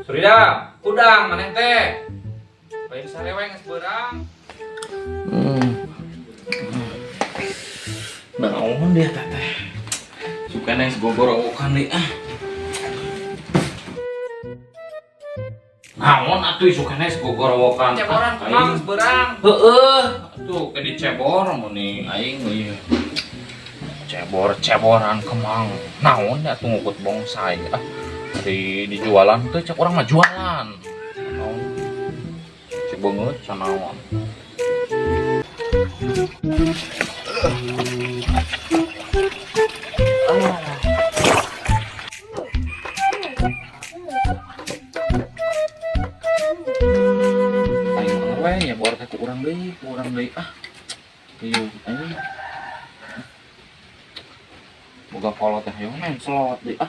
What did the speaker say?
Surida, udang maneh teh. Lain sareweng geus beurang. Naon dia teteh? Suka neng gogorowokan deui ah. Naon atuh suka neng gogorowokan. Ceboran kemang geus beurang. Heeh, atuh ke dicebor mun aing ieu. Cebor-ceboran kemang. Naon atuh ngukut bongsai ah. Di dijualan teh cek urang mah jualan. Naon? Cek beungeut sanaon. Aing mah we nyebor teh ku urang deui ah. Ieu aing. Boga kolot teh hayang main slot deui ah.